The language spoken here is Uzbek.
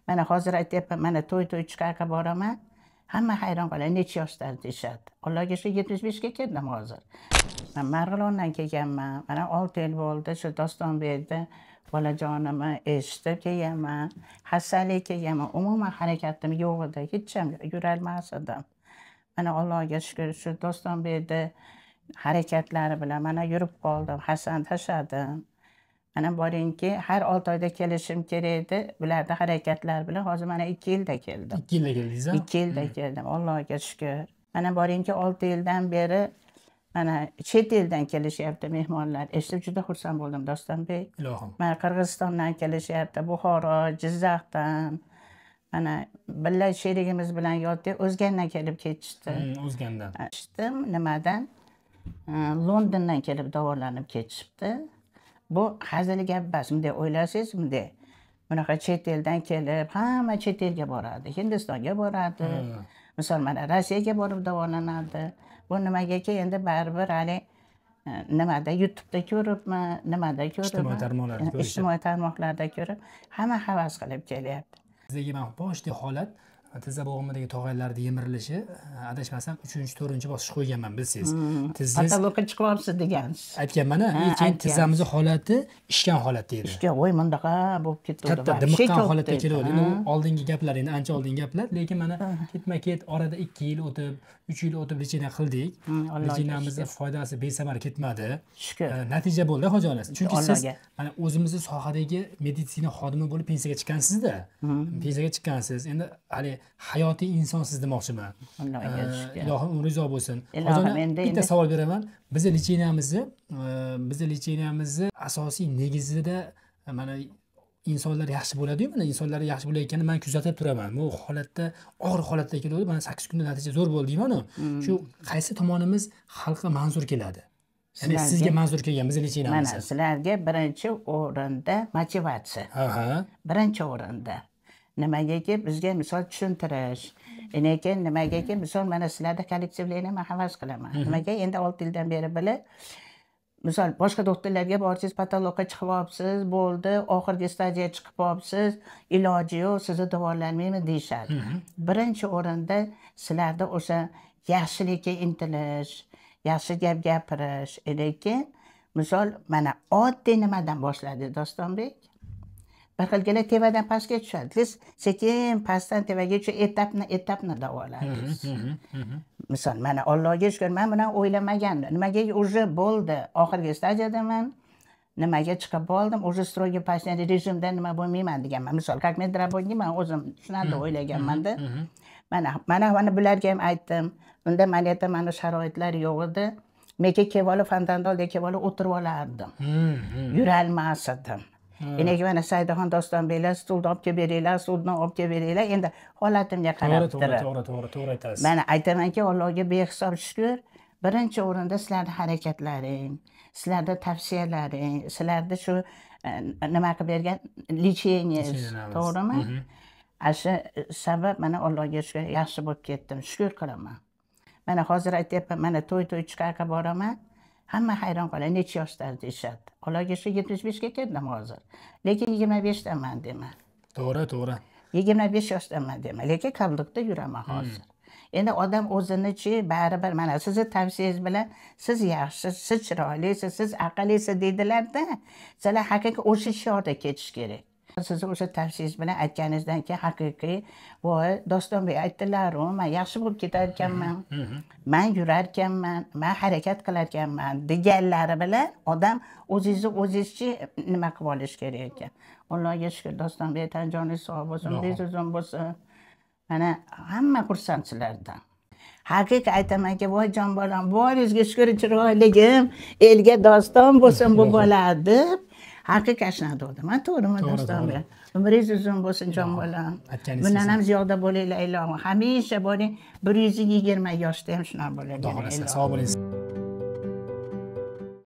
Mana hozir aytyapman, mana to'y chiqarga boraman. Hamma hayron qoladi, necha yoshda deyishadi. Allohga shu 75 ga keldim hozir. Men Marg'ilondan kelganman. Mana 6 yil bo'ldi shu Dostonbekda bolajonimni eshitib kelganman. Xastalik kelganman. Umuman harakatim yo'q edi. Hech ham yurolmas edim. Mana Allohga shukr, shu Dostonbekda harakatlari bilan mana yurib qoldim, Hasan tashladim. Mana boringki, har 6 oyda kelishim kerak edi. Bularda harakatlar bilan hozir mana 2 yilda keldim. 2 yilda keldingiz, a? 2 yilda keldim, Allohga shukr. Mana boringki 6 yildan beri mana chet eldan kelishyapti mehmonlar. Eshitib juda xursand bo'ldim, Dostonbek. Ilohim. Mana Qirg'izistondan kelishyapti, Buxoro, Jizzaxdan. Mana birga sherigimiz bilan yotdik, O'zgandan kelib ketishdi. O'zgandan. Eshitdim, nimadan? Londondan kelib davolanib ketishibdi. Bu hazil gap emas, bunday o'ylasangiz, bunday. Bunaqa chet eldan kelib, hamma chet elga boradi, Hindistonga boradi. Misol mana Rossiyaga borib davolanadi. Bu nimagaki endi baribir hali nimada YouTube'da ko'ribmi, nimada ko'ribmi? Ijtimoiy tarmoqlarda ko'rishadi. Ijtimoiy tarmoqlarda ko'rib, hamma havas qilib kelyapti. Bizdagi mana boshli holat tizza bo'g'imidagi tog'aylarning yemirilishi, adashmasam 3-4-bosqich qo'yganman, bilsangiz. Tizzingiz patologiya chiqyapsiz degansiz. Aytganman-a, keyin tizzamizni holati ishgan holatda edi. Ishgan, voy bundaqa bo'lib ketdi. Katta dimiqqan holatda keladi. Endi u oldingi gaplar, endi ancha oldingi gaplar, lekin mana ketma-ket orada 2 yil o'tib, 3 yil o'tib lecheniya qildik. Lecheniyamizning foydasi besamar ketmadi. Shukr. Natija bo'ldi, hoji onasi. Chunki siz mana o'zimizni sohadagi meditsina xodimi bo'lib pensiyaga chiqqansizda. Pensiyaga chiqqansiz. Endi hali hayotiy insonsiz demoqchiman. Ilohim umringiz uzoq bo'lsin. Hozir bitta savol beraman. Bizni lecheniyamizni asosiy negizida mana insonlar yaxshi bo'ladi-yu, mana insonlar yaxshi bo'layotganini men kuzatib turaman. Bu holatda, og'ir holatda keladi, mana 8 kunda natija zo'r bo'ldi deyman-ku. Shu qaysi tomonimiz xalqqa manzur keladi? Ya'ni sizga manzur kelgan bizni lecheniyamiz. Mana sizlarga birinchi o'rinda motivatsiya. Birinchi o'rinda. Nimagaki bizga misol tushuntirish, lekin nimagaki misol mana sizlarda kollektivlarni men havas qilaman. Nimaga endi 6 yildan beri bilib, misol boshqa doktorlarga borsangiz patologiya chiqib olibsiz, bo'ldi, oxirgi stadiyaga chiqib olibsiz, iloji yo'q, sizni davolanmaymi deyishadi. Birinchi o'rinda sizlarda o'sha yaxshilikka intilish, yaxshi gap gapirish, lekin misol mana oddiy nimadan boshladi Dostonbek? Bir xilgina tevadan pastga tushadi. Siz sekin pastdan tevaga tushib etapni davoladingiz. Misol mana Allohga shukr, men buni o'ylamagandim. Nimaga уже bo'ldi, oxirgi stadiyadaman. Nimaga chiqib oldim, уже строгий постельный rejimda nima bo'lmayman deganman. Misol, как медработник men o'zim shunaqa o'ylaganman-da. Mana bularga ham aytdim. Unda maliyatda mana sharoitlar yo'q edi. Menga kelib olib, fontanolga kelib olib o'tirib olardim. Yuralmas edim. Endi mana Saidaxon Dostonbeklar stulni olib kelib beringlar, stulni olib kelib beringlar. Endi holatimga qarab turib. To'g'ri aytasiz. Mana aytamanki, Allohga behisob shukr. Birinchi o'rinda sizlarning harakatlaring, sizlarning tavsiyalaring, sizlarning shu nima qilib bergan lecheniyangiz, to'g'rimi? Shu sabab mana Allohga shukr, yaxshi bo'lib ketdim. Shukr qilaman. Mana hozir aytyapman, mana to'y chiqarga boraman. Hamma hayron qoladi, necha yoshda deyishadi. Allohga shu 75 ga keldim hozir. Lekin 25 daman deyman. To'g'ri. 25 yoshdaman deyman, lekin kablukda yuraman hozir. Endi odam o'zini-chi baribir mana sizni tavsiyangiz bilan siz yaxshi, siz chiroylisiz, siz aqllisiz deydilar-da. Sizlar haqiqiy o'sha shiorda ketish kerak. Sizni o'sha tavsiyangiz bilan aytganingizdan keyin haqiqiy voy Dostonbek aytdilar-u, men yaxshi bo'lib ketar ekanman, men yurar ekanman, men harakat qilar ekanman deganlari bilan odam o'zingizni o'zingizchi nima qilib olish kerak ekan. Allohga shukr, Dostonbek tan joningiz sog' bo'lsin, umringiz uzun bo'lsin. Mana hamma xursand sizlardan. Haqiqiy aytamanki, voy jon bolam, boringizga shukr, chiroyligim, elga doston bo'lsin bu bola deb haqiqiy shunaqa dedim. To'g'rimi Dostonbek? Umringiz uzun bo'lsin jon bolam. Bundan ham ziyoda bo'linglar ilohim. Hamisha bo'ling. 120 yoshda ham shunaqa bo'ladi. Sog' bo'ling.